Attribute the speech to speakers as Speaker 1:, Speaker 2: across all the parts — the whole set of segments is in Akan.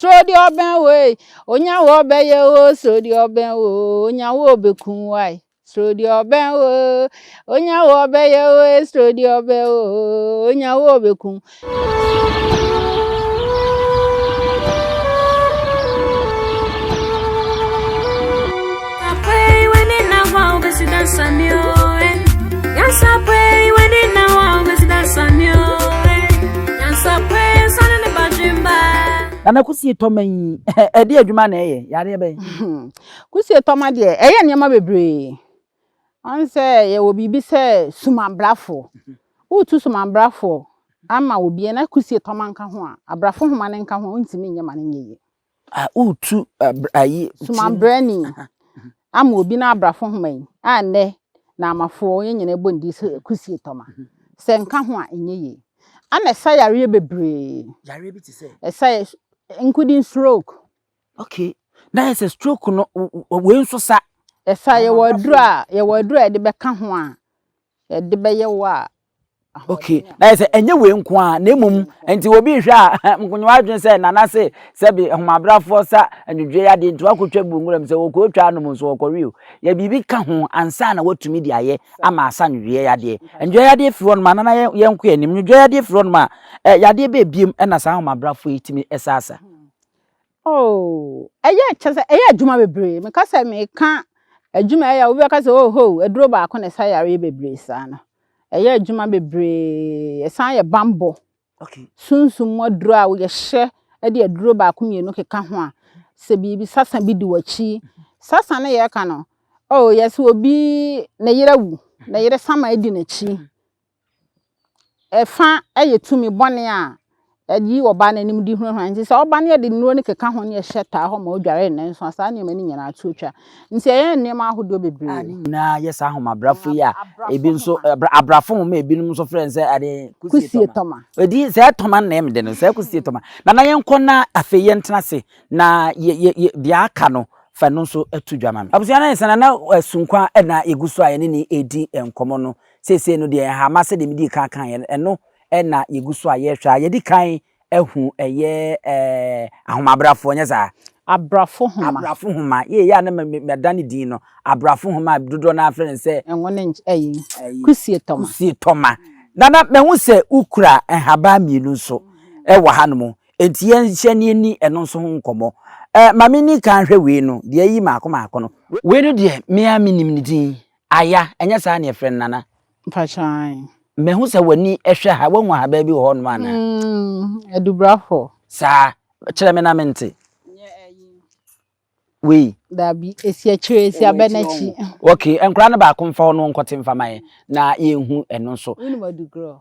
Speaker 1: Suro deɛ ɔbɛn wo ei, onya wo ɔbɛyɛ o, suro deɛ ɔbɛn wo o, onya wo ɔbɛku wo ai. Suro deɛ ɔbɛn wo o, onya wo ɔbɛyɛ o, ei, suro deɛ ɔbɛn wo o, onya wo ɔbɛku wo.
Speaker 2: Nana kusie tɔma yi ɛde adwuma na ɛyɛ yareɛ bɛn?
Speaker 1: Kusie tɔma deɛ ɛyɛ nneɛma bebree. Ɔn sɛ yɛwɔ biribi sɛ sumabrafoɔ. Woretu sumabrafoɔ ama obi na kusie tɔma nka ho a, abrafo nhoma no nka ho a, wontumi nyɛ ma no nyɛ yie.
Speaker 2: Ah, woretu ayi.
Speaker 1: Sumabrani ama obi na abrafo nhoma yi a nnɛ Naamafoɔ yɛn nyinaa bɔ ne din sɛ kusie tɔma. Sɛ nka ho a, ɛnyɛ yie. Ɛna ɛsa yareɛ bebree.
Speaker 2: Yareɛ bi te sɛ?
Speaker 1: Ɛsa including stroke.
Speaker 2: Okay. Na yɛ sɛ stroke no wei nso sa.
Speaker 1: Ɛsa yɛwɔ aduro a yɛwɔ aduro a yɛde bɛka ho a yɛde bɛyɛ wo a.
Speaker 2: Okay. Na yɛ sɛ ɛnyɛ wei nko a na mmom nti obi hwɛ a nkonyewa adwene sɛ nana se sɛbi ahomabrafoɔ sa anwodwoɛ yadeɛ nti wakɔtwa bu nwuram sɛ wɔkɔtwa anom nso wɔkɔwe o. Yɛ biribi ka ho ansa na watumi de ayɛ ama asa nwodwoeɛ yadeɛ. Nwodwoeɛ yadeɛ firi hɔnom a nana yɛnkɔ anim. Nwodwoeɛ yadeɛ firi hɔnom a yadeɛ bɛɛ biem ɛna saa ahomabrafoɔ yi tumi sa asa.
Speaker 1: Oh, ɛyɛ kyɛ sɛ ɛyɛ adwuma bebree. Meka sɛ meka adwuma ɛyɛ a obi bɛka sɛ oh ho, aduro baako na ɛsa yareɛ bebree saa no. Ɛyɛ adwuma bebree. Ɛsan yɛ bammɔ.
Speaker 2: Okay.
Speaker 1: Sunsum mu aduro a yɛhyɛ de aduro baako mmienu keka ho a, sɛ biribi sasa bi di w'akyi. Sasa no yɛka no, oh yɛsɛ obi ne yere awu, ne yere sama di n'akyi. Ɛfa yɛ tumi bɔne a ɛyi ɔbaa no anim de hunahuna. Nti sɛ ɔba no yɛde nnuro no keka ho ne yɛhyɛ taa hɔ ma ɔdware ne nso a, saa nneɛma no nyinaa to atwa. Nti ɛyɛ nneɛma ahodoɔ bebree.
Speaker 2: A ne nyinaa yɛ saa ahomabrafo yi a ebi nso abrafo nhoma a ebinom nso frɛ no sɛ ade
Speaker 1: kusie tɔma.
Speaker 2: Edi sɛ tɔma na ɛmde no sɛ kusie tɔma. Na na yɛnkɔ na afei yɛntena ase na yɛ yɛ yɛ deɛ aka no fa no nso to dwa ma me. Abusua no ayɛ sɛ Nana Sunkwa na yɛgu so a yɛne ne redi nkɔmmɔ no. Seesei no deɛ nhama sɛdeɛ medii kan kaeɛ no, ɛno na yɛgu so a yɛrehwɛ a yɛdi kan ahu ɛyɛ ɛɛ ahomabrafoɔ, nyɛ saa?
Speaker 1: Abrafo homa.
Speaker 2: Abrafo homa. Yei yɛ a na mada ne din no. Abrafo homa a dodoɔ no ara frɛ no sɛ.
Speaker 1: Ɛnwo ne nky ɛyi kusie tɔma.
Speaker 2: Kusie tɔma. Nana, mahu sɛ wokura nhaban mmienu nso wɔ hanom. Enti yɛnhyɛ na yɛnni ɛno nso ho nkɔmmɔ. Ɛɛ ma menni kan nhwɛ wei no, deɛ ayi mmaako mmaako no. Wei no deɛ, me ara menim ne din. Aya, ɛnyɛ saa na yɛfrɛ no Nana?
Speaker 1: Mpakyɛ ae.
Speaker 2: Mahu sɛ w'ani hwɛ ha, woahu ahabaa bi wɔ hɔnom anaa?
Speaker 1: Mm, adubrafo.
Speaker 2: Saa, kyerɛ me na mente.
Speaker 1: Nyɛ ayi.
Speaker 2: Wei?
Speaker 1: Dabi, esi akyire, esi abɛ n'akyi.
Speaker 2: Okay, nkwadaa no baako mfa hɔ no nkɔte mfa ma yɛn na yɛnhu ɛno nso.
Speaker 1: Wonim adugorɔ?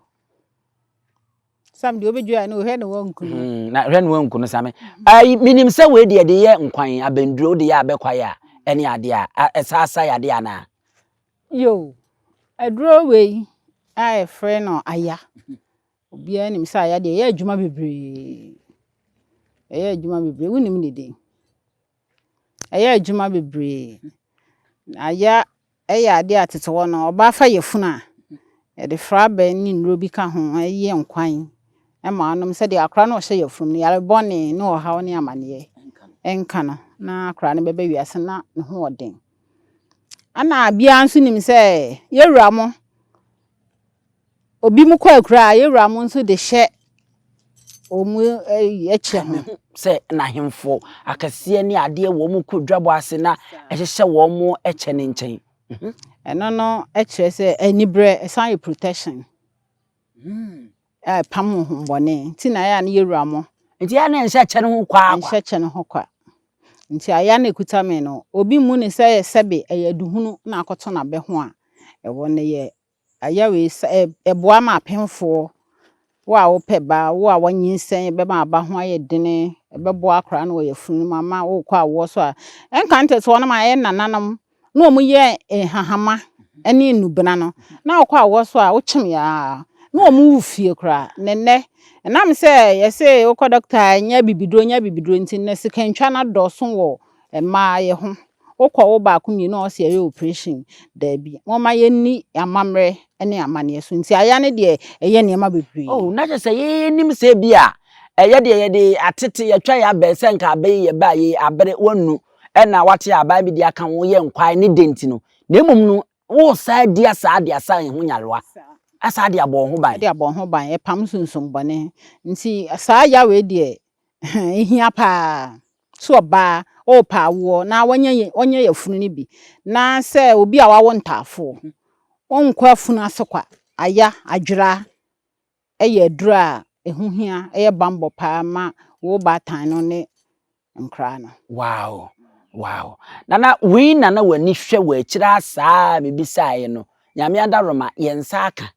Speaker 1: Sam deɛ wobɛdwa no hwɛ ne wanku no.
Speaker 2: Hmm, na hwɛ ne wanku no same. Ayi, menim sɛ wei deɛ de yɛ nkwan, abɛnduro, wode yɛ abɛkwae a, ɛne adeɛ a, ɛsaa sa yadeɛ anaa?
Speaker 1: Yo, aduro wei a yɛfrɛ no aya. Obiara nim sɛ aya deɛ ɛyɛ adwuma bebree. Ɛyɛ adwuma bebree. Wonim ne din? Ɛyɛ adwuma bebree. Aya yɛ adeɛ a tete hɔ no, ɔbaa fa yafunu a, yɛde fra abɛ ne nnuro bi ka ho yɛ nkwan ma ɔnom sɛdeɛ akwadaa no a ɔhyɛ yafunu mu no, yare bɔne ne ɔhaw ne amaneɛ nka no na akwadaa no bɛba wiase na ne ho wɔ den. Ɛna biara nso nim sɛ yɛwura mo, obi mu kɔ akura a yɛwura mo nso de hyɛ wɔn ɛkyɛ ho.
Speaker 2: Sɛ n'ahemfo akɛseɛ ne adeɛ wɔn kɔ dwabɔ ase na ɛhyehyɛ wɔn kyɛ ne nkyɛn.
Speaker 1: Ɛno no kyerɛ sɛ aniberɛ, ɛsan yɛ protection. A ɛpam honhommɔne. Nti na ɛyɛ a na yɛwura mo.
Speaker 2: Nti ɛyɛ a na ɛnhyɛ kyɛ no ho kwa kwa.
Speaker 1: Ɛnhyɛ kyɛ no ho kwa. Nti aya na ɛkuta me no, obi mmu no sɛ sɛbe ɛyɛ aduhunu na akɔto n'abɛ ho a, ɛwɔ no yɛ aya wei sɛ ɛboa ma apemfoɔ, wo a wopɛ ba, wo a wanyinsɛn, ɛbɛma aba ho ayɛ dene, ɛbɛboa akwadaa no wɔ yafunu no mu ama wokɔ awoɔ so a, ɛnka ntetewa no ma ɛyɛ nananom na wɔn yɛ nhahama ne nnubena no, na wokɔ awoɔ so a wokyem yɛ a na wɔn wo fie koraa. Ne nnɛ, ɛnam sɛ yɛse wokɔ dɔkta a nyɛ abibiduro nyɛ abibiduro nti nnɛ sikantwa no adɔɔso wɔ mmaa yɛ ho. Wokɔ wo baako mmienu a wɔse yɛyɛ operation, daabi. Momma yɛnni amammerɛ ne amanneɛ so. Nti aya no deɛ ɛyɛ nneɛma bebree.
Speaker 2: Oh, na kyerɛ sɛ yɛnim sɛ bi a Ɛyɛ deɛ yɛde atete yɛtwa yɛ abɛ sɛ nka abɛ yi yɛbaa yi abere wannu ɛna wate aban bi de aka ho yɛ nkwae ne dɛ nti no na mmom no woresan adi asaa de asa ho nyarewa asaa de abɔ wo ho ban.
Speaker 1: De abɔ wo ho ban, ɛpam sunsum bɔne. Nti saa yawee deɛ ɛhia paa sɛ ɔbaa ɔrepɛ awoɔ na wanya wanya yafunu no bi na sɛ obi a wawo ntaafoɔ ɔnkɔ afunu ase kwa aya adwera yɛ aduru a ɛho hia, ɛyɛ bammɔ paa ma wo baatan no ne nkoraa no.
Speaker 2: Wow wow Nana wei na na w'ani hwɛ wɔ akyire ara saa a mebisaeɛ no Nyame adaworoma yɛn nsa aka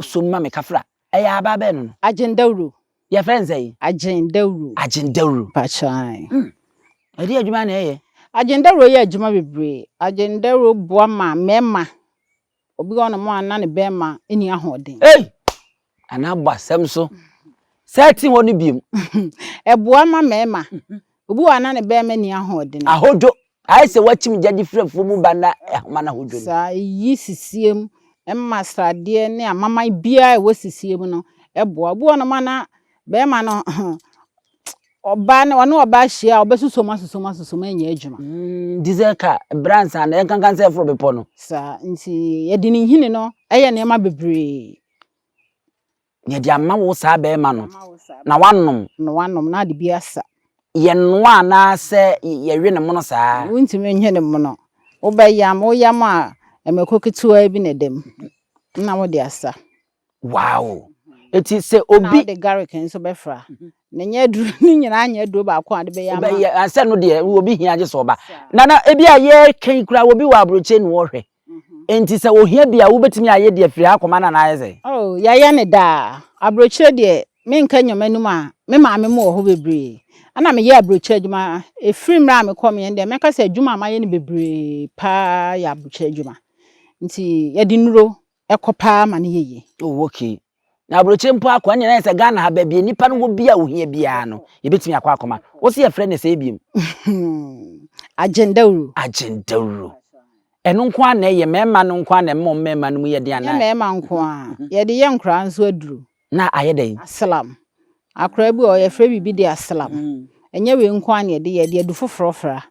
Speaker 2: som ma me kafra ɛyɛ aba bɛn no no?
Speaker 1: Agyen dawuro.
Speaker 2: Yɛfrɛ no sɛn?
Speaker 1: Agyen dawuro.
Speaker 2: Agyen dawuro.
Speaker 1: Mpakyɛ ae.
Speaker 2: Hmm. Ɛdeɛ adwuma na ɛyɛ?
Speaker 1: Agyen dawuro yɛ adwuma bebree. Agyen dawuro boa ma mmarima Obi wɔ hɔnom a na ne bɛrima nni ahoɔden.
Speaker 2: Ei! Anaa bɔ asɛm so. Sɛ ɛte hɔ no biom.
Speaker 1: Ɛboa ma mmarima. Obi wɔ hɔ a na ne bɛrima nni ahoɔden.
Speaker 2: Ahodwo. Ayɛ sɛ woakyim gya de firi afuo mu ba na ahoma no ahodwo no.
Speaker 1: Saa, ɛyi sisie mu, ɛma sradeɛ ne amaman biara a ɛwɔ sisie mu no boa. Obi wɔ hɔnom a na bɛrima no Ɔbaa no, ɔne ɔbaa hyia a, ɔbɛsosɔ mu asosɔ mu asosɔ mu ɛnyɛ adwuma.
Speaker 2: Mm, diesel car, brɛ ansa na ɛnkankan sɛ ɛforo bepɔ no.
Speaker 1: Saa, nti yɛde ne nhini no ɛyɛ nneɛma bebree.
Speaker 2: Yɛde ama wo saa bɛrima no, na wanom.
Speaker 1: Na wanom, na ade bi asa.
Speaker 2: Yɛnoa anaasɛ yɛwe ne mono saa?
Speaker 1: Wontumi nwe ne mono. Wobɛyam, woyam a, mako ketewa bi na ɛda mu, na wode asa.
Speaker 2: Wow! Eti sɛ obi.
Speaker 1: Na wode garlic nso bɛfra. Na nyɛ aduro ne nyinaa nyɛ aduro baako a de bɛyɛ ama.
Speaker 2: Wobɛyɛ asɛ no deɛ obi hia gye sɛ ɔba. Na na ebi a yɛreka yi koraa obi wɔ aburokyi na ɔhwɛ. Enti sɛ ohia bi a wobɛtumi ayɛ deɛ firi ha kɔma no anaa ayɛ sɛ?
Speaker 1: Oh, yɛayɛ no daa. Aburokyire deɛ menka nnwom anim a, me maame mo wɔ hɔ bebree. Ɛna meyɛ aburokyire adwuma. Ɛfiri mmerɛ a mekɔ meɛ deɛ mɛka sɛ adwuma a mayɛ no bebree paa yɛ aburokyire adwuma. Nti yɛde nnuro ɛkɔ paa ma no yɛ yie.
Speaker 2: Oh okay. Na aburokyire mpo akɔ ɛnna yɛ sɛ Ghana ha baabi nipa no wɔ bi a ohia biara no yɛbɛtumi akɔ akɔma. Wo se yɛfrɛ no sɛ ebiem?
Speaker 1: Agyendawuro.
Speaker 2: Agyendawuro. Ɛno nko ara na ɛyɛ mmarima no nko ara na ɛma mmarima no mu yɛ den anaa?
Speaker 1: Nyɛ mmarima nko ara. Yɛde yɛ nkoraa nso aduro.
Speaker 2: Na ayɛ dɛn?
Speaker 1: Aslam. Akoraa bi wɔ hɔ yɛfrɛ biribi de aslam. Ɛnyɛ wei nko ara na yɛde yɛ, yɛde adu foforɔ fra.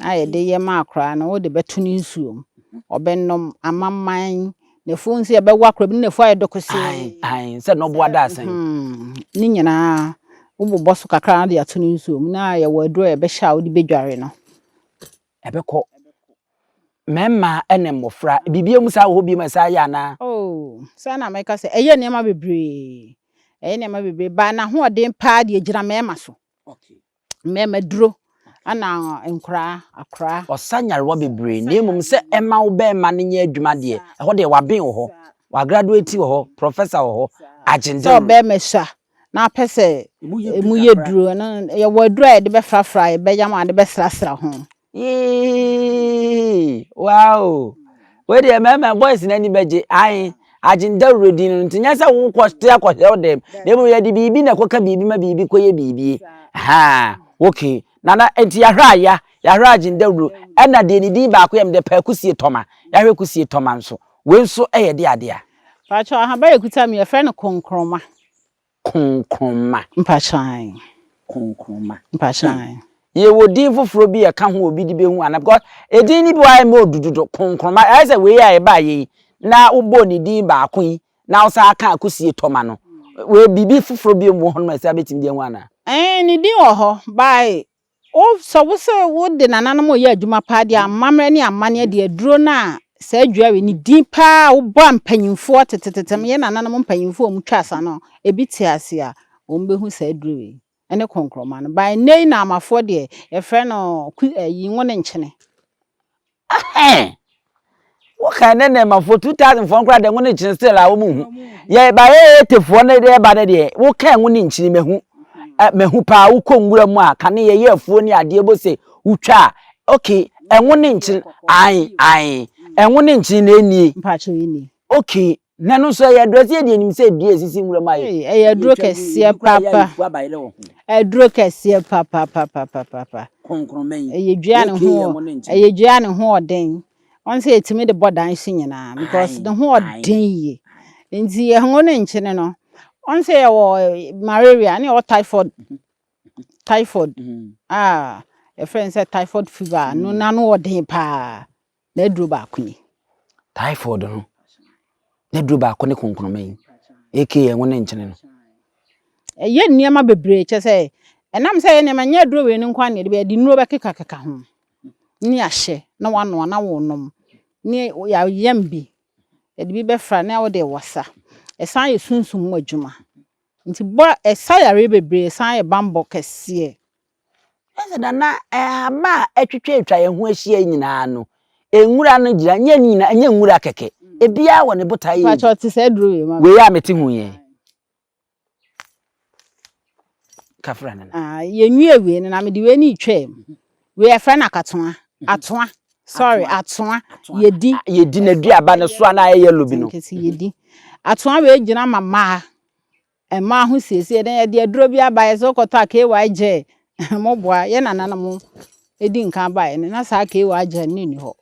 Speaker 1: a yɛde yɛ ma akwadaa no, wode bɛto ne nsuo mu. Ɔbɛnom amaman, n'afuo nso yɛbɛwɔ akwadaa bi ne n'afuo ayɛ dɔkɔsee.
Speaker 2: Ae, sɛ nɔboa da asɛn.
Speaker 1: Hmm, ne nyinaa wobobɔ so kakra na de ato ne nsuo mu na yɛwɔ aduro a yɛbɛhyɛ a wode bɛdware no.
Speaker 2: Ɛbɛkɔ. Mmarima ne mmɔfra, biribi mu saa wɔ hɔ bio ma ɛsaa yɛ anaa?
Speaker 1: Oh, saa na mɛka sɛ ɛyɛ nneɛma bebree. Ɛyɛ nneɛma bebree. Ba n'ahoɔden paa deɛ gyina mmarima so.
Speaker 2: Okay.
Speaker 1: Mmarima duro ɛna nkoraa, akoraa.
Speaker 2: Ɔsa nyarewa bebree na mmom sɛ ɛma wo bɛɛma no nyɛ adwuma deɛ, ɛhɔ deɛ waben wɔ hɔ, wagraduate wɔ hɔ, professor wɔ hɔ, agyen
Speaker 1: Sɛ
Speaker 2: dawuro.
Speaker 1: ɔbɛɛma sua na apɛ sɛ ɛmu yɛ duro, ɛno yɛwɔ aduro a yɛde bɛfrafra, yɛbɛyam a yɛde bɛsrasra ho.
Speaker 2: Yee! Wow! Wei deɛ mmarima boys no ani bɛgye. Ae, agyen dawuro din no nti nyɛ sɛ wokɔ te akɔhyɛ wo dɛm. Na mmom yɛde biribi na ɛkɔka biribi ma biribi kɔyɛ biribi. Ha, okay. Nana, nti yɛahwɛ aya, yɛahwɛ agyen dawuro, ɛna deɛ ne din baako yɛ mede pɛ kusie tɔma. Yɛahwɛ kusie tɔma nso. Wei nso yɛ de adeɛ a.
Speaker 1: Pakyɛ ahaban a ɛkuta me yɛfrɛ no konkroma.
Speaker 2: Konkroma.
Speaker 1: Mpakyɛw.
Speaker 2: Konkroma.
Speaker 1: Mpakyɛw.
Speaker 2: Yɛwɔ din foforɔ bi a ɛka ho obi de bɛhu ana because edin no bi wɔ ha ɛmɛ odu dodo konkroma ayɛ sɛ wei a ɛbaa yɛ yi na wobɔɔ ne din baako yi na wosan aka akusie tɔma no wei biribi foforɔ bi mu wɔ hɔ nom a ɛsɛ abɛtumi de ahu ana.
Speaker 1: Ɛɛ ne din wɔ hɔ by Wo sɛ wo sɛ wode nananom reyɛ adwuma paa deɛ amammerɛ ne amanneɛ deɛ aduro no a saa dua wei ne din paa a wobɔ a mpanyinfoɔ tetetete yɛ nananom mpanyinfoɔ a wɔtwa asa no ebi te ase a wɔn bɛhu saa aduro wei ɛne kɔnkrɔma no by nnɛ yi na amafoɔ deɛ yɛfrɛ no ku ɛyi ngo ne nkyene.
Speaker 2: Ɛhɛn! Wo kan ne nɛɛmafoɔ 2000 foɔ nkora deɛ ngo ne nkyene still a wɔn nhu. Yɛ ba yɛ etefoɔ ne deɛ ba ne deɛ wo kan ngo ne nkyene mehu. Mehu paa wo kɔ nwura mu a kane yɛ yɛ afuo ne adeɛ bo se wo twa a okay ɛngo ne nkyene ae ae ɛngo ne nkyene na ɛnie.
Speaker 1: Mpakyɛw ɛnie.
Speaker 2: Okay Na ɛno nso ɛyɛ aduro ɛsɛ yɛde anim sɛ dua esisi nwura mu ayɛ.
Speaker 1: Ɛyɛ aduro kɛseɛ papa. Aduro kɛseɛ papapapapapa. Ɛyɛ dua ne ho ɛyɛ dua ne ho ɔden. Wɔn sɛ yɛtumi de bɔ dan so nyinaa because ne ho ɔden yie. Nti ɛho ne nkyene no. Ɔn sɛ yɛwɔ malaria ne yɛwɔ typhoid typhoid a yɛfrɛ no sɛ typhoid fever no n'ano wɔ den paa n'aduro baako ni.
Speaker 2: Typhoid no n'aduro baako ne konkonoma yi aka ɛnwo ne nkyene no.
Speaker 1: Ɛyɛ nneɛma bebree kyɛ sɛ ɛnam sɛ ɛyɛ nneɛma nyɛ aduro wei no nko ara na yɛde bɛyɛ yɛde nnuro bɛkekakeka ho ne yɛahyɛ na wanoa na wonom ne yɛayam bi yɛde bi bɛfra na wode wasa. Ɛsan yɛ sunsum mu adwuma. Nti bɔ ɛsa yareɛ bebree, ɛsan yɛ bammɔ kɛseɛ.
Speaker 2: Ɛsɛ da na ɛhama a atwitwa atwa yɛn ho ahyia yi nyinaa no, nwura no gyina, nyɛ ne nyinaa, ɛnyɛ nwura kɛkɛ. Ebiara wɔ ne botaeɛ.
Speaker 1: Pakyɛ te sɛ aduro wei ma.
Speaker 2: Wei a mete ho yi. Kafra nana.
Speaker 1: Ah, yɛnwie wei no na mede wei ne retwam. Wei yɛfrɛ no akatoa. Atoa. Sorry, atoa. Yɛdi.
Speaker 2: Yɛdi n'aduaba no so a na ayɛ yellow bi no.
Speaker 1: Nkesi yɛdi. Atoa wei gyina ma mmaa. Mmaa ho siesie na yɛde aduro bi aba yɛ sɛ wokɔtɔ a KY gel. Moboa yɛ nananom ɛdi nkan baeɛ no na saa KY gel no nni hɔ.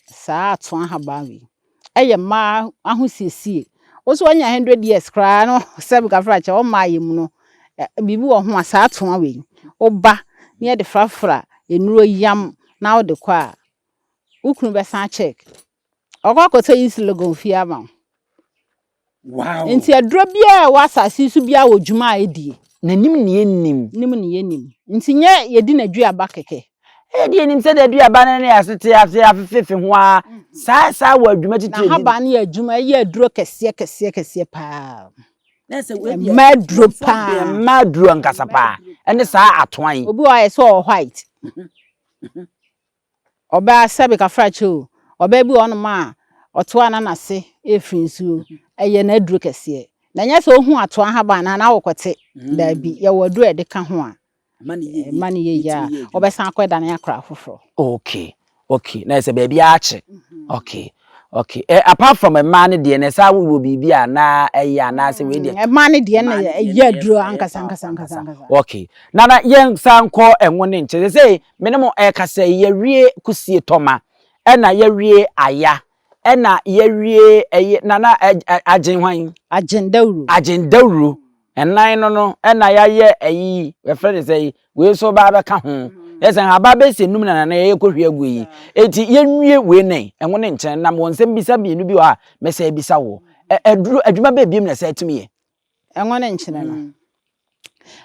Speaker 1: Saa atoa ahaban wei ɛyɛ mmaa ahosiesie. Wo so wanya 100 years koraa no sɛ kafra kyɛ wo mmaa yɛ mu no biribi wɔ ho a saa atoa wei woba na yɛde frafra nnuro yam na wode kɔ a wo kunu bɛsan check. Ɔkɔ akɔtɔ East Legon fie ama wo.
Speaker 2: Wow.
Speaker 1: Nti aduro biara a ɛwɔ asase yi so biara wɔ dwuma a ɛdie.
Speaker 2: N'anim ne yɛnnim.
Speaker 1: Nim ne yɛnnim. Nti nyɛ yɛdi n'aduaba kɛkɛ.
Speaker 2: Ɛyɛ deɛ nim sɛ n'aduaba no ne asete ase afefefe ho ara saa saa wɔ adwuma titire.
Speaker 1: N'ahaban no yɛ adwuma ɛyɛ aduro kɛseɛ kɛseɛ kɛseɛ paa. Mmaa aduro paa.
Speaker 2: Mmaa aduro ankasa paa. Ɛne saa atoa yi.
Speaker 1: Obi wɔ hɔ a yɛ sɛ ɔwɔ white. Ɔbaa sɛbe kafrakyɛ o. Ɔbaa bi wɔ hɔnom a ɔtoa na n'ase efiri nsuo. Ɛyɛ n'aduro kɛseɛ. Na nyɛ sɛ ohu atoa ahaban no na wokɔte. Daabi, yɛwɔ aduro a yɛde ka ho a
Speaker 2: ɛma ne yɛ
Speaker 1: ɛma ne yɛ yie a ɔbɛsan akɔ ɛdane akora foforɔ.
Speaker 2: Okay. Na ɛsɛ baabi akye. Okay. Eh, apart from mmaa no deɛ na ɛsɛ wowɔ biribi a na ɛyɛ anaasɛ wei deɛ.
Speaker 1: Mmaa no deɛ na ɛyɛ aduro ankasa ankasa ankasa ankasa.
Speaker 2: Okay. Nana yɛn san kɔ ɛnwo ne nkyɛn. Sɛ me ne mo ɛkasa yi yɛwie kusie tɔma ɛna yɛwie aya ɛna yɛwie ɛyɛ nana agyen hwan?
Speaker 1: Agyen dawuro.
Speaker 2: Agyen dawuro. Ɛnan no no ɛna yɛayɛ ɛyi yɛfrɛ ne sɛ yi wei nso ba bɛka ho. Yɛsɛ nhaba bɛsɛ num na nana yɛyɛ kɔhwie agu yi. Eti yɛnwie wei ne ɛnwo ne nkyɛn nam wɔn nsɛm bisa mmienu bi wɔ a mɛsɛ bisa wɔ. Aduro adwuma bɛɛ biem na ɛsɛ ɛtumi yɛ.
Speaker 1: Ɛnwo ne nkyene no.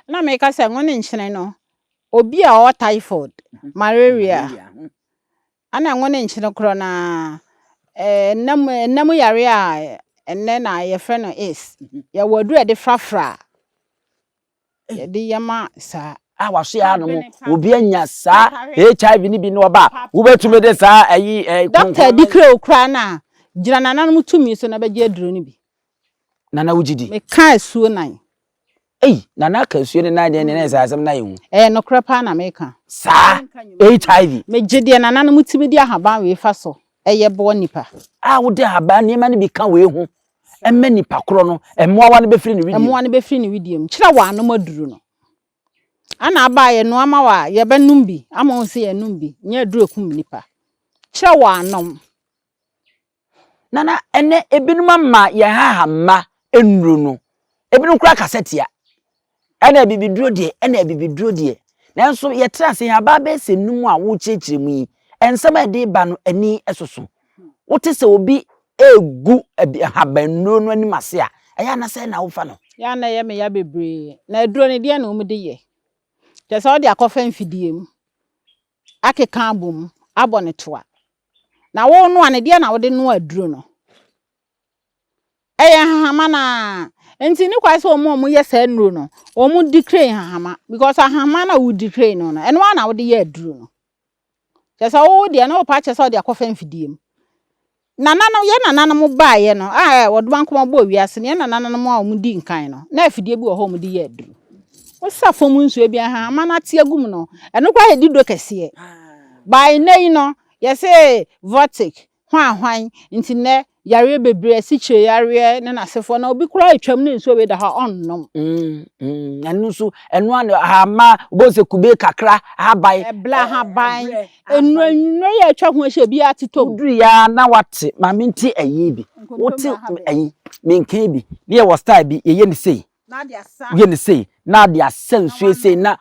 Speaker 1: Na meka sɛ ɛnwo ne nkyene no obi a ɔwɔ typhoid, malaria, ana ɛnwo ne nkyene korɔ na ɛnam ɛnam yare a ɛnnɛ na yɛfrɛ no AIDS. Yɛwɔ aduro a yɛde frafra a yɛde yɛ ma saa.
Speaker 2: A waso yɛ anom obi anya saa HIV ni bi na ɔba a wobɛtumi de saa ɛyi ɛ
Speaker 1: Doctor di kure wo koraa na gyina nananom tumi so na bɛgye aduro no bi.
Speaker 2: Nana wogye di.
Speaker 1: Meka asuo nan.
Speaker 2: Ei, nana aka asuo ne nan deɛ ne na ɛsɛ asɛm na yɛ hu.
Speaker 1: Ɛyɛ nokorɛ paa na meka.
Speaker 2: Saa HIV.
Speaker 1: Megye deɛ nananom tumi de ahaban wei fa so ɛyɛ boa nipa.
Speaker 2: A wode ahaban nneɛma no bi ka wei ho ɛmɛ nipa korɔ no mmoawa no bɛfiri ne widie mu.
Speaker 1: Mmoa no bɛfiri ne widie mu. Kyerɛ wɔ anom aduro no. Ana aba a yɛnoa ma wɔ a yɛbɛnom bi ama wɔn sɛ yɛnom bi nyɛ aduro ekum nipa. Kyerɛ wɔ anom.
Speaker 2: Nana ɛnɛ ebinom ama yɛn hahama nnuro no ebinom koraa kasa tia ɛna abibiduro deɛ ɛna abibiduro deɛ nanso yɛtena ase yɛn aba bɛyɛ sɛ num a wokyerɛkyerɛ mu yi nsɛm a ɛde ba no ani soso wote sɛ obi egu ahabannuro no anim ase a ɛyɛ anasɛ na wofa no.
Speaker 1: Yɛ ana ɛyɛ me ya bebree na aduro no deɛ na wɔn de yɛ kyerɛ sɛ wɔde akɔfa mfidie mu akeka abɔ mu abɔ ne toa na wo noa no deɛ na wode noa aduro no ɛyɛ nhahama naa nti ne kwan sɛ wɔn a wɔyɛ saa nnuro no wɔn di kre nhahama because ahama na wodi kre no no ɛno ara na wode yɛ aduro no kyerɛ sɛ wo deɛ na wɔpa kyerɛ sɛ wɔde akɔfa mfidie mu nananom yɛ nananom baeɛ no a wɔde bankoma bɔɔ wiase no yɛ nananom a wɔn di nkan no na afidie bi wɔ hɔ a wɔde yɛ aduro wosa fam nsuo bi ahama no ate agu mu no ɛno koraa yɛ di do kɛseɛ by nnɛ yi no yɛsɛ vortic hwan hwan nti nnɛ Yareɛ bebree, asikyire yareɛ ne n'asefoɔ, na obi koraa retwam ne nsuo wei da hɔ a ɔnnom.
Speaker 2: Mm, mm, ɛno nso, ɛno ano, ahama, wobɛhu sɛ kube kakra, ahaban.
Speaker 1: Ɛblɛ ahaban, nnuro nnuro yɛ atwa ho ahyia, obiara tetɔ mu.
Speaker 2: Woduru yɛ a na wate, maame nte ayi bi, wote ayi, menka bi, ne yɛwɔ style bi, yɛyɛ ne sei, yɛ ne sei, na ade asa nsuo sei, na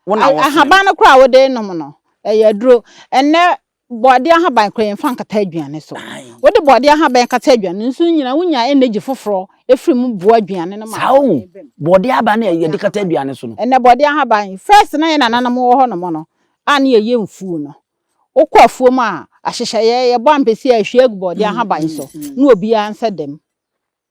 Speaker 2: wo na wɔsene.
Speaker 1: Ahaban no koraa a wode nom no, ɛyɛ aduro. Ɛnnɛ Bɔɔdeɛ ahaban koraa yɛmfa nkata aduane so. Wode bɔɔdeɛ ahaban kata aduane no so nyinaa wonya energy foforɔ firi mu boa aduane no ma
Speaker 2: Saa o,
Speaker 1: ahoɔden ba mu.
Speaker 2: bɔɔdeɛ ahaban no a yɛde kata aduane so no.
Speaker 1: Ɛnnɛ bɔɔdeɛ ahaban, first na yɛn nananom wɔ hɔ nom no a na yɛyɛ mfuo no, wokɔ afuom a ahyehyɛeɛ yɛbɔ ampesi a yɛhwie agu bɔɔdeɛ ahaban so na obiara nsa da mu.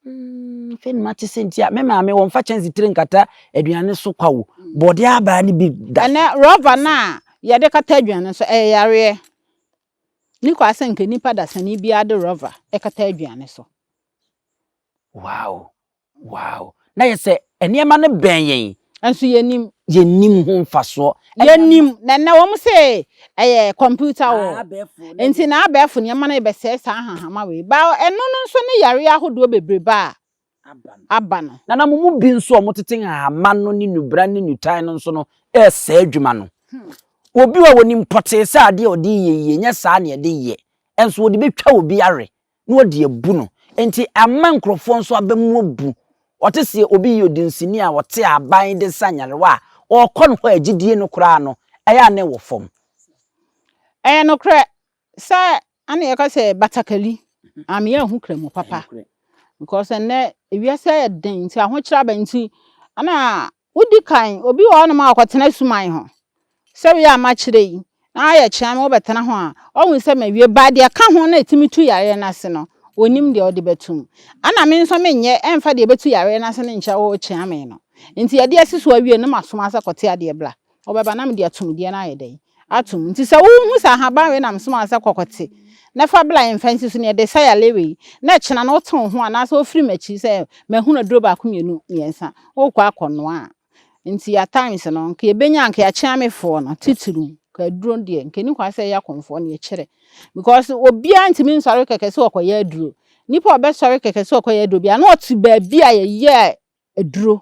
Speaker 2: Mm, afei na mate sɛ nti a me maame wɔmfa kyɛnse tire nkata aduane so kwa o. Bɔɔdeɛ abaa no bi da so.
Speaker 1: Ɛnɛ rɔba no a yɛde kata aduane so ɛyɛ yareɛ. Ne kwa sɛ nka nipa dasani biara de rɔba kata aduane so.
Speaker 2: Wow, wow. Na yɛ sɛ nneɛma no bɛn yɛn.
Speaker 1: Nso yɛnim.
Speaker 2: Yɛnnim ho mfasoɔ.
Speaker 1: Yɛnim. Na ɛnɛ wɔn se ɛyɛ computer wɔ. Nti na abɛɛfo nneɛma no rebɛsɛe saa ahahama wei. Ba ɛno no nso ne yareɛ ahodoɔ bebrebe a aba no.
Speaker 2: Na na mo mu bi nso a wɔtete nhahama no ne nnubra ne nnutan no nso no resɛe adwuma no. Obi wɔ hɔ ɔnim pɔtee sɛ adeɛ a ɔde reyɛ yi, ɛnyɛ saa na yɛde yɛ, nso ɔde bɛtwa obi awe. na wɔde abu no. Enti ama nkurɔfoɔ nso aba mu abu. Wɔte sɛ obi yɛ odinsini a ɔte aban de sa nyarewa a, ɔrekɔ no hɔ a gyidie no koraa no, ɛyɛ a na ɛwɔ fam.
Speaker 1: Ɛyɛ nokorɛ sɛ ana yɛka sɛ batakali ame yɛnhu kramu papa because ɛnnɛ ewiase ayɛ den nti ahokyerɛ aba nti ana Wodi kan, obi wɔ hɔnom a ɔkɔtena suman ho. Sɛ woyɛ a makyerɛ yi, na ayɛ kyea ma wobɛtena ho a, ɔhu sɛ mawie. But deɛ ɛka ho na ɛtumi tu yareɛ no ase no, ɔnnim deɛ ɔde bɛto mu. Ɛna me nso menyɛ ɛmfa deɛ ɛbɛtu yareɛ no ase no nkyerɛ wo kyea me no. Nti yɛde asi so awie no, na masoma sɛ kɔte adeɛ bra. Wobɛba na mede atumdeɛ no ayɛ dɛn? Atom. Nti sɛ wohu sɛ ahaban wei na mesomaa wo sɛ kɔkɔte na fa bla yɛmfa nsi so na yɛde sa yareɛ wei na ɛkyena no wote wo ho anaasɛ wofiri m'akyi sɛ mahunu aduro baako mmienu mmiɛnsa wokɔ akɔnoa a nti at times no nka yɛbɛnya nka yɛakyeamefoɔ no titiriw nka aduro deɛ nka ɛni kwan sɛ yɛyɛ akɔmfoɔ no yɛkyerɛ because obiara ntumi nsɔre kɛkɛ sɛ ɔkɔyɛ aduro nipa a ɔbɛsɔre kɛkɛ sɛ ɔkɔyɛ aduro biara na ɔte baabi a yɛyɛ aduro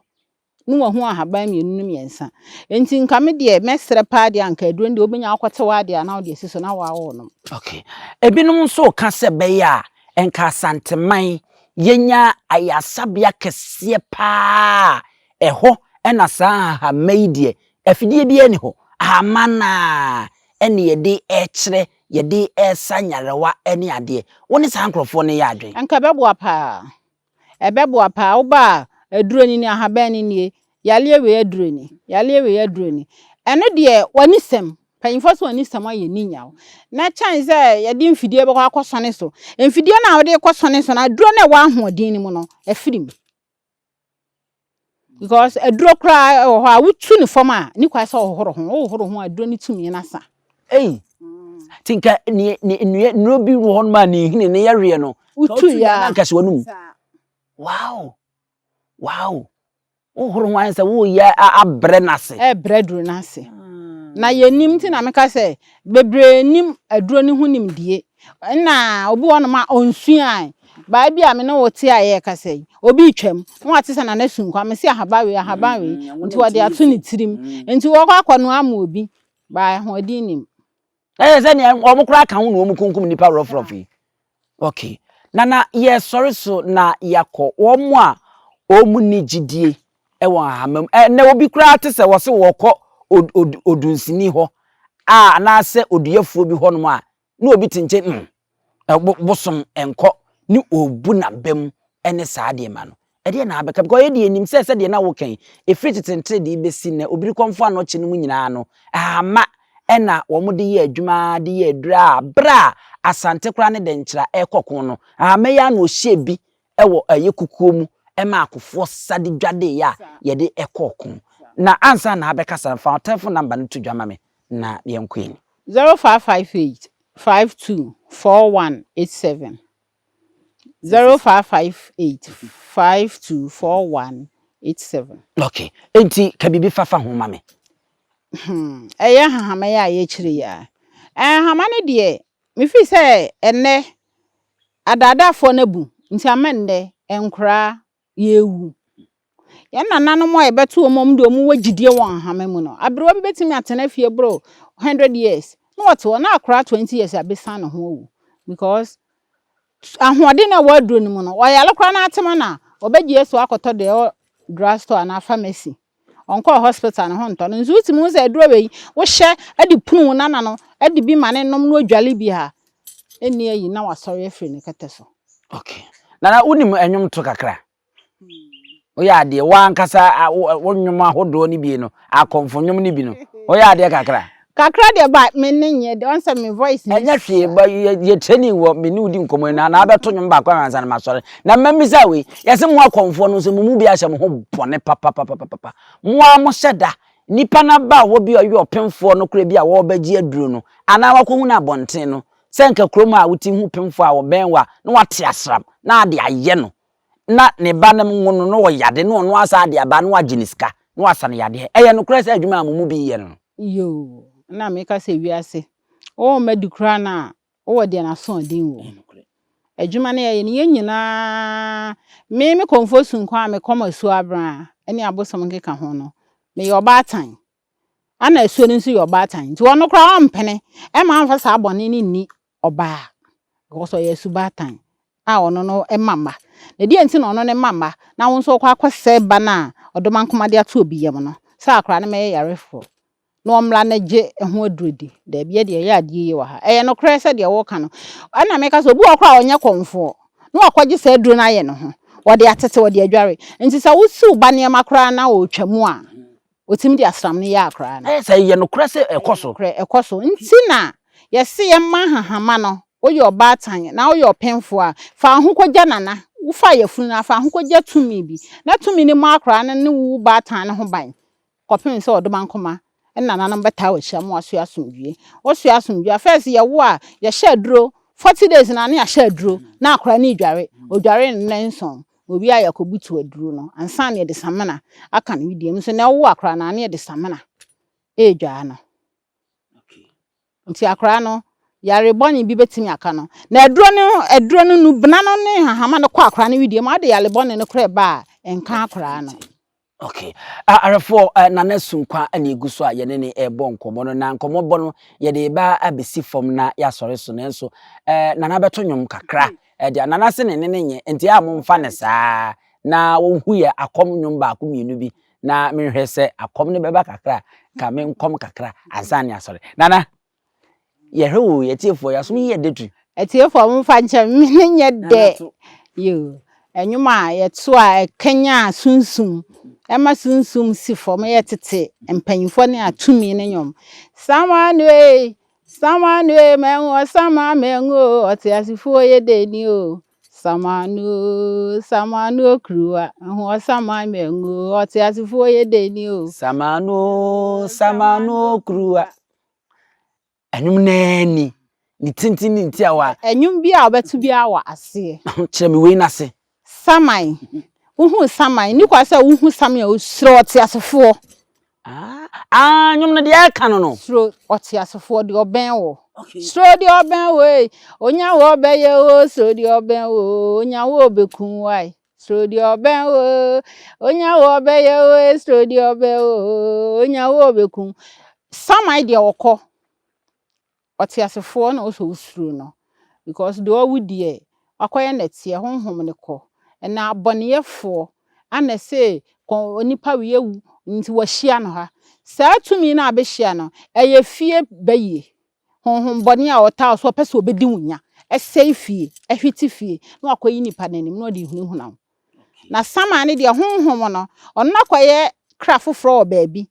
Speaker 1: na wahu ahaban mmienu no mmiɛnsa. Nti nka me deɛ mɛsrɛ paa deɛ anka aduro no deɛ wobɛnya akɔte w'adeɛ a na wode asi so na woawo nom.
Speaker 2: Okay. Ebinom nso reka sɛ ɛbɛyɛ a nka Asanteman yɛnya ayaresabea kɛseɛ paa a ɛhɔ na saa nhahamma yi deɛ afidie biara nni hɔ. Ahama no ara ɛna yɛde rekyerɛ, yɛde resa nyarewa ne adeɛ. Wo ne saa nkurɔfoɔ no yɛ adwene?
Speaker 1: Nka ɛbɛboa paa. Ɛbɛboa paa. Woba a, aduro no ni, ahaban no nie, yareɛ wei aduro ni, yareɛ wei aduro ni. Ɛno deɛ w'anisɛm, mpanyinfoɔ sɛ w'anisɛm ayɛ ni nyaw. Na kyɛn sɛ yɛde mfidie bɛkɔ akɔsɔne so. Mfidie no a wode rekɔsɔne so no, aduro no a ɛwɔ ahoɔden no mu no, afiri mu. Because aduro koraa wɔ hɔ a wotu ne fam a, ne kwan sɛ ɔhohoro ho. Wohohoro ho a, aduro no tumi no asa.
Speaker 2: Ei, ti nka ne ne nnua nnuro bi wɔ hɔnom a ne nhini ne yɛweɛ no.
Speaker 1: Wotu ya.
Speaker 2: Na nka hyɛ w'anum. Wow, wow. Wohoro ho ayɛ sɛ woyɛ abrɛ n'ase.
Speaker 1: Ɛbrɛ aduro no ase. Na yɛnim nti na meka sɛ bebree nim aduro no ho nimdie. Ɛna obi wɔ hɔnom a ɔnsuae. Baa bi a me ne wo te a yɛrekasa yi, obi retwam, na wate sɛ Nana Sunkwa, mese ahaban wei, ahaban wei, nti wɔde ato ne tirim. Nti wɔkɔ akɔnoa ama obi, baa ahoɔden nim.
Speaker 2: Ɛyɛ sɛ nea wɔn koraa ka ho na wɔn kunkum nipa rɔfrɔf yi. Okay. Nana yɛsɔre so na yɛakɔ wɔn a wɔn nni gyidie wɔ ahama mu. Ɛnɛ obi koraa te sɛ wɔse wɔkɔ odunsini hɔ a anaasɛ oduyɛfoɔ bi hɔnom a na obi te nkyɛn mm bosom nkɔ ne ɔbu n'aba mu ne saa nneɛma no. Ɛdeɛ na abɛka because yɛdeɛ yɛnim sɛ sɛdeɛ na woka yi ɛfiri tete nteredee bɛsi nnɛ obirikɔmfoɔ anɔkye no mu nyinaa no ahama ɛna wɔn de yɛ adwuma de yɛ aduro a berɛ a Asante koraa ne Dɛnkyira ɛrekɔ ko no ahama yi ara na ɔhyɛɛ bi wɔ ɛyɛ kukuo mu ɛma akofoɔ sa de dwadeeɛ a yɛde ɛkɔɔ ko. Na ansa na abɛkasa no fa wo telephone number no to dwa ma me na yɛnkɔ ani.
Speaker 1: 0558 52 4187 0558 52 4187.
Speaker 2: Okay, enti ka biribi fa fa ho ma me.
Speaker 1: Hmm, ɛyɛ nhahama yi a yɛkyerɛ yi a. Nhahama no deɛ, mefiri sɛ ɛnnɛ. Adaadaafoɔ no abu nti ama nnɛ nkoraa yɛrewu. Yɛn nananom a yɛbɛto wɔn a wɔn deɛ wɔwɔ gyidie wɔ nhama mu no, aberewa bi bɛtumi atena fie boro 100 years na ɔte hɔ na akwadaa 20 years abɛsan ne ho awu because ahoɔden na ɛwɔ aduro no mu no, ɔyare koraa na atema na ɔbɛgye asu akɔtɔ deɛ ɛwɔ drug store anaa pharmacy. Ɔnkɔɔ hospital ne ho ntɔ no. Nso wotumi hu sɛ aduro wei wohyɛ de punu wo nana no de bi ma ne nom na odwale bi a, ɛnni ayi na wasɔre afiri ne kɛtɛ so.
Speaker 2: Okay. Nana wonim ɛnwom to kakra? Woyɛ adeɛ w'ankasa wo nnwom ahodoɔ no bi no, akɔmfo nnwom no bi no, woyɛ adeɛ kakra?
Speaker 1: Kakra deɛ ba me ne nyɛ deɛ ɔn sɛ me voice ni.
Speaker 2: Ɛnyɛ hwee ba yɛ yɛ training wɔ me ne wo di nkɔmɔ yi na na abɛto nnwom baako ansa na masɔre. Na mmisa wei, yɛse mo akɔmfoɔ no nso mo mu bi ahyɛ mo ho bɔne papapapapa. Mo ara mo hyɛ da nipa no abaawa bi a ɔyɛ ɔpemfoɔ no koraa bi a wɔrebɛgye aduro no anaa wakɔhu no abɔnten no sɛ nka kurom a wote hu pemfoɔ a wɔbɛn wo a na wate asram na ade ayɛ no na ne ba no ngo no na ɔyade na ɔno asa ade aba na wagye ne sika na wasa no yadeɛ. Ɛyɛ nokorɛ sɛ adwuma a mo mu bi yɛ no no?
Speaker 1: Yoo, na meka sɛ wiase, wowɔ mma du koraa no a, wowɔ deɛ n'asoɔden wɔ mu. Adwuma no yɛyɛ no, yɛn nyinaa, me me kɔmfoɔ sunko a mekɔm asuo abran ne abosom nkeka ho no, meyɛ ɔbaatan. Ana asuo no nso yɛ ɔbaatan. Nti ɔno koraa ɔmpene ɛma amfa saa bɔne no nni ɔbaa because ɔyɛ asubaatan a ɔno no mma mma. Na deɛ nti na ɔno ne mma mma na wo nso wokɔ akɔsɛe ba no a ɔdomankoma de ato obi yam no sɛ akwadaa no mɛyɛ yarefoɔ na ɔmmra na gye ho aduro di. Daabi yɛ deɛ yɛyɛ adeɛ yie wɔ ha. Ɛyɛ nokorɛ sɛ deɛ woka no. Ɛna meka sɛ obi wɔ hɔ koraa a ɔnyɛ kɔmfoɔ na wakɔgye saa aduro no ayɛ ne ho. Wɔde atete, wɔde adware. Nti sɛ wosi wo ba nneɛma koraa na ɔretwa mu a, Wɔtumi de asram no yɛ akora no.
Speaker 2: Ɛyɛ sɛ ɛyɛ nokorɛ sɛ ɛkɔ so.
Speaker 1: Nokorɛ, ɛkɔ so. Nti na yɛse yɛmma ahahama no, woyɛ ɔbaatan na woyɛ ɔpemfoɔ a, fa wo ho kɔgya Nana. Wofaa yafunu no ara, fa wo ho kɔgya tumi bi, na tumi no mmɔ akora no ne wo baatan no ho ban kɔpem sɛ ɔdomankoma ne nananom bɛtaa w'akyi ama woasoɛ asomdwoeɛ. Wosoɛ asomdwoeɛ a, first yɛwo a, yɛhyɛ aduro, 40 days no ara na yɛahyɛ aduro na akora no redware. Ɔdware nnanson. Owie a yɛakɔbutu aduro no ansa na yɛde samina aka no wedeɛ mu. Nso na ɛwo akwadaa no a na yɛde samina redwaa no. Nti akwadaa no yare bɔne bi bɛtumi aka no. Na aduro no aduro no nubena no ne hahama no kɔ akwadaa no wedeɛ mu a wode yare bɔne no koraa ba a ɛnka akwadaa no.
Speaker 2: Okay. Ahwɛfoɔ, uh, Nana Sunkwa na egu so a yɛne ne ɛrebɔ nkɔmmɔ no, na nkɔmmɔbɔ no yɛde ba abɛsi fam na yɛasɔre so, nanso uh, Nana bɛto nnwom kakra. Ɛde Nana se ne ne ne nyɛ, nti a momfa ne saa na wɔhu yɛ akɔm nnwom baako mmienu bi na menhwɛ sɛ akɔm no bɛba kakra ka me nkɔm kakra ansa ne asɔre. Nana, Yɛhwɛ o, yɛtiefoɔ, yɛasom yi yɛ dɛ tu.
Speaker 1: Atiefoɔ momfa nkyɛ me, me ne nyɛ dɛ. Yoo, ɛnwom a yɛto a ɛkanyan sunsum, ɛma sunsum si fam, yɛ tete mpanyinfoɔ ne atumi ne nnwom. Samanu ei, samanu ei, mɛnwo ɔsama mɛnwo o, ɔteasefoɔ yɛ dɛ ni o. Samanu o, samanu okuruwa, ɛho ɔsama mɛnwo o, ɔteasefoɔ yɛ dɛ ni o.
Speaker 2: Samanu o, samanu okuruwa. Ɛnwom no ara ni, ne tenten ne ne tiawa.
Speaker 1: Ɛnwom bi a wobɛto biara wɔ aseɛ.
Speaker 2: Kyerɛ me wei no ase.
Speaker 1: Saman, wohuu saman, nni kwa sɛ wohu saman a osuro ɔteasefoɔ.
Speaker 2: Ah, ah, nnwom no deɛ ɛka no no.
Speaker 1: Suro ɔteasefoɔ deɛ ɔbɛn wo. Suro deɛ ɔbɛn wo ei, onya wo ɔbɛyɛ o, suro deɛ ɔbɛn wo, onya wo ɔbɛkum wo ai. Suro deɛ ɔbɛn wo, onya wo ɔbɛyɛ wo, suro deɛ ɔbɛn wo, onya wo ɔbɛkum. Saman deɛ ɔkɔ, ɔteasefoɔ na ɔsɛ osuro no because deɛ ɔwu deɛ wakɔyɛ nɛteɛ, honhom no kɔ. Ɛna abɔneyɛfoɔ ana ɛse kɔ onipa wei awu nti wahyia no ha. Saa tumi no a abɛhyia no, ɛyɛ fie bayie. Honhom bɔne a ɔtaa wo so, ɔpɛ sɛ ɔbɛdi wo nya, ɛsɛe fie, ɛhwete fie, na wakɔyi nipa no anim na ɔde hunahuna wo. Na saman no deɛ, honhom no, ɔno no akɔyɛ kra foforɔ wɔ baabi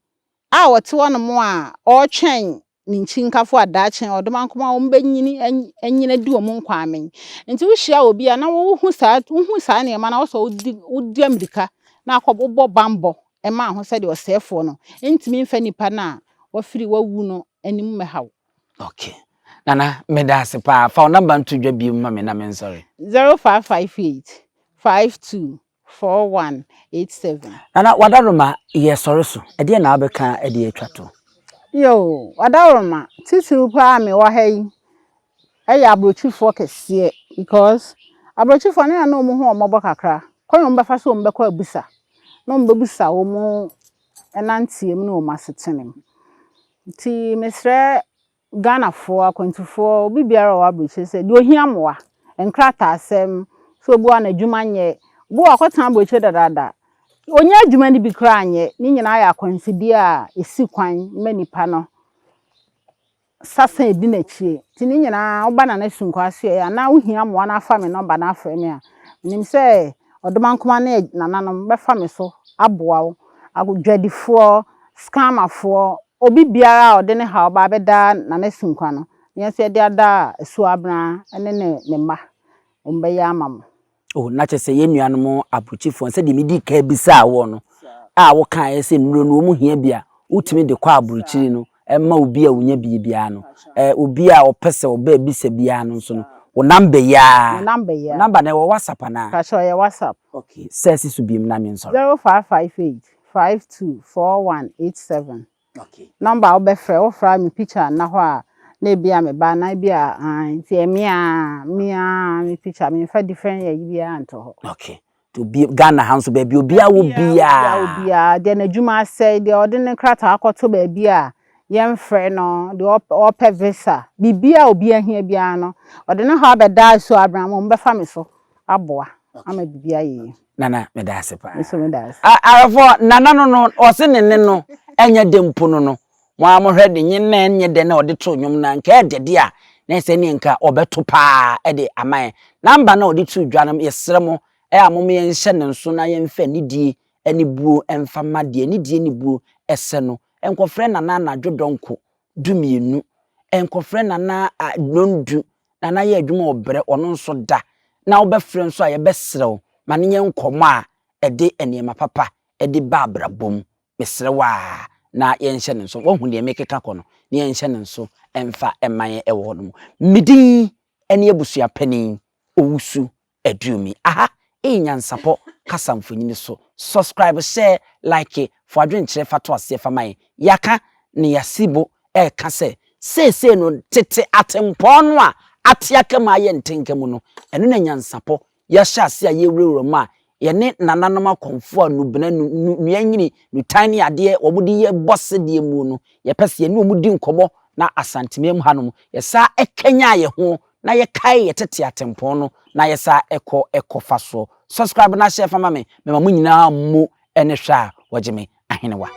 Speaker 1: a ɔte hɔnom a ɔretwɛn ne nkyinkafo a daakye ɔdomankoma wɔn bɛnyini anyini adi wɔn nkwa amen. Nti wohyia obi a na wohu saa wohu saa nneɛma na wosɔ wodi wodi amirika na akɔ wobɔ bammɔ ma ho sɛdeɛ ɔsɛefoɔ no ntumi mfa nipa no a wafiri wawu no anim mmɛha wo.
Speaker 2: Okay. Nana, meda ase paa. Fa wo namba nto dwa bio ma me na mensɔre.
Speaker 1: 0558 52 4187.
Speaker 2: Nana, Wadaroma, yɛsɔre so. Ɛdeɛn na wobɛka de atwa to?
Speaker 1: Yoo, Wadaroma, titiriw paa a mewɔ ha yi yɛ aburokyifoɔ kɛseɛ because. Aborɔkyifoɔ no, ɛyɛ a na wɔn ho wɔn mmɔbɔ kakra. Kwan a wɔbɛfa so a wɔbɛkɔ abisa, na wɔbɛbisa wɔn nanteɛ mu ne wɔn asetena mu. Nti mesrɛ Ghanafoɔ, akwantufoɔ, obi biara a ɔwɔ aburokyire sɛ deɛ ohia mmoa, nkrataasɛm, sɛ obi wɔ hɔ a n'adwuma nyɛ, obi wɔ hɔ a wakɔtena aburokyire dadaada, ɔnnya adwuma no bi koraa nyɛ, ne nyinaa yɛ akwansideɛ a ɛsi kwan ma nipa no sasa ɛdi n'akyire. Nti ne nyinaa woba Nana Sunkwa Asoɛeɛ anaa wohia mmoa na afa me nɔmba na afrɛ me a, menim sɛ Ɔdomankoma ne nananom bɛfa me so aboa wo. Adwadifoɔ, scammerfoɔ, obi biara a ɔde ne haw ba abɛda Nana Sunkwa no, yɛn nso yɛde ada Asuo Abena ne ne mma, wɔbɛyɛ ama mo.
Speaker 2: Oh, na kyerɛ sɛ yɛn nuanom aburokyifoɔ no, sɛdeɛ medii kan bisaa woɔ no, a wokaeɛ sɛ nnuro no wɔn hia bi a, wotumi de kɔ aburokyiri no ma obi a ɔnya bie biara no, eh, obi a ɔpɛ sɛ ɔba abisa biara no nso no, wo number yi ara.
Speaker 1: Me number yi
Speaker 2: Wo
Speaker 1: ara.
Speaker 2: number no ɛwɔ WhatsApp anaa?
Speaker 1: Pakyɛ ɔyɛ WhatsApp.
Speaker 2: Okay, sɛ si so biom na mensɔre.
Speaker 1: 0558 52 4187.
Speaker 2: Okay.
Speaker 1: Number a wobɛfrɛ, wofrɛ a me picture nna hɔ a, na ebi a me ba anaa ebi a ae, nti ɛyɛ me ara, me ara me picture, memfa different ayi biara nto hɔ.
Speaker 2: Okay. Nti obi, Ghana ha nso baabi obiara wɔ biara.
Speaker 1: Obiara wɔ biara, deɛ n'adwuma asɛe, deɛ ɔde ne krataa akɔto baabi a yɛmfrɛ no, deɛ ɔpɛ visa, biribiara a obiara hia biara no, ɔde ne haw abɛda Asuo Abraham, wɔbɛfa me so aboa ama biribi ayɛ yie.
Speaker 2: Nana, meda ase paa.
Speaker 1: Me nso meda ase.
Speaker 2: Awɛfoɔ, Nana no no, ɔse ne nne no ɛnyɛ dɛ mpo no no, mo ara mohwɛ ne nye na ɛnyɛ dɛ na ɔde to nnwom no a, nka ɛdɛ deɛ a, na ɛsɛ ne nka ɔbɛto paa de ama yɛn. Number no a ɔde too dwa no, yɛsrɛ mo, ɛyɛ a mom yɛnhyɛ ne nso na yɛmfa anidie ne buo mfa ma deɛ anidie ne buo sɛ no. Nkɔfrɛ Nana anadwo dɔnko dumienu, nkɔfrɛ Nana nnɔndu, Nana yɛ adwuma ɔbrɛ, ɔno nso da, na wobɛfrɛ nso a yɛbɛsrɛ wo ma no nyɛ nkɔmmɔ a ɛde nneɛma papa de ba abrabɔ mu. Mesrɛ wo ara na yɛnhyɛ no nso. Woahu deɛ merekeka kɔ no? Na yɛnhyɛ no nso mfa mma yɛn wɔ hɔnom. Me din ne Abusuapanin Owusu Aduomi. Aha yɛ Nyansapɔ kasa mfonini so. Subscribe, share, like, fa w'adwenkyerɛ fa to aseɛ fa ma yɛn. Yɛaka na yɛasi bo reka sɛ seesei no tete atempɔn no a ate aka mu ayɛ ntenka mu no, ɛno na Nyansapɔ Yɛahyɛ ase a yɛrewurawura mu a, yɛne nananom akɔmfoɔ a nnubena, nu, nu, nnua nyini, nnutan ne adeɛ wɔde yɛ bɔ sedeɛ muo no, yɛpɛ sɛ yɛne wɔn di nkɔmmɔ na Asanteman mu hanom, yɛsan kanyan yɛn ho na yɛkae yɛn tete atempɔn no na yɛsan kɔ kɔfa soɔ. Subscribe na share fa ma me, mema mo nyinaa mmo ne hwɛ a wɔgye me ahenewa.